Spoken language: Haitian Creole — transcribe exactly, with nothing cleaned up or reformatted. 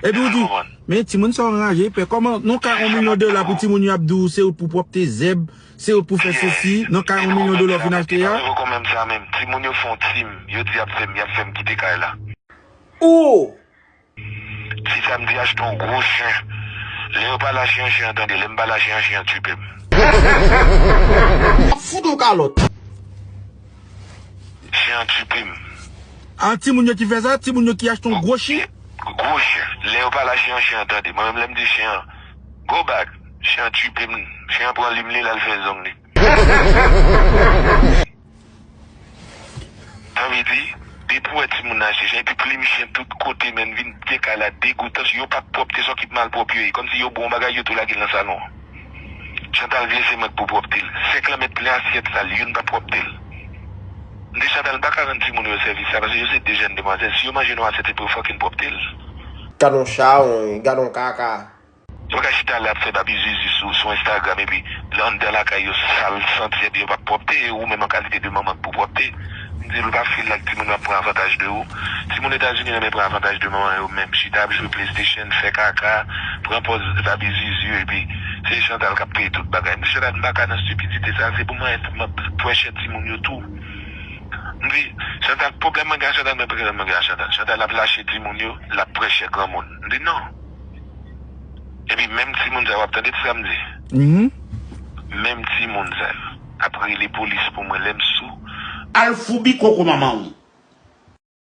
Epi ou di, men timoun sa w anraje, pè, kòman nan kay yon milyon dola pou timoun yo ap di w se ou pou pwòpte zèb, se ou pou fè sesi, nan kay yon milyon dola w fin achte a? Konmenm sa menm, timoun yo fè yon tim, yo di y ap fè m, y ap fè m kite kay la. Ou! Ti Samdi achte yon gwo chen. Lè yo pale a chen an, chen an tande. Lè m pale a chen an, chen an tchipe m. Ap fout yon kalòt. Chen an tchipe m. A timoun yo ki fè sa, timoun yo ki achte yon gwo chen. Gwo chen. Lè yo pale a chen an, chen an tande. Mwen menm lè m di chen an, go back, chen an tchipe m. Chen an pran lim li, l al fè zong li. Sa vle di, depi w wè timoun nan achte chen, epi plim chen tout kote, men vin te kay la degoutans, yo pa t pwòpte, se yon kit malpwòp yo ye, kòmsi yo bo yon bagay, yo tou lage l nan salon an. Chantal vle se mwen k pou pwòpte l. Senk lanmèd plen asyèt sal, youn pa pwòpte l. M di Chantal, m pa ka rann timoun yo sèvis sa, paske yo se de jèn demwazèl, si yo manje nan yon asyèt, se pou yo fucking pwòpte l. Gad yon chawony, gad yon kaka. Yo pa ka chita la ap fè babi zizi sou, sou Instagram epi anndan lakay yo sal, santi epi yo pa pwòpte, e ou menm an kalite de manman k pou pwòpte. M di l ou pa feel like timoun yo ap pran avantaj de ou. Timoun Etazini renmen pran avantaj de manman yo menm. Chita ap jwe PlayStation, fè kaka, pran pòz babi zizi epi se Chantal k ap peye tout bagay. M di Chantal m pa ka nan stipidite sa, se pou mwen m ap pran chè timoun yo tou. M di Chantal pwoblèm mwen gen ak Chantal, men pwoblèm mwen gen ak Chantal. Chantal ap lache timoun yo, l ap pran chè granmoun. M di non. Epi menm timoun sa yo ap tande ti sa m di. Menm timoun sa yo ap rele polis pou mwen lè m sou. Al foubi koko manman w.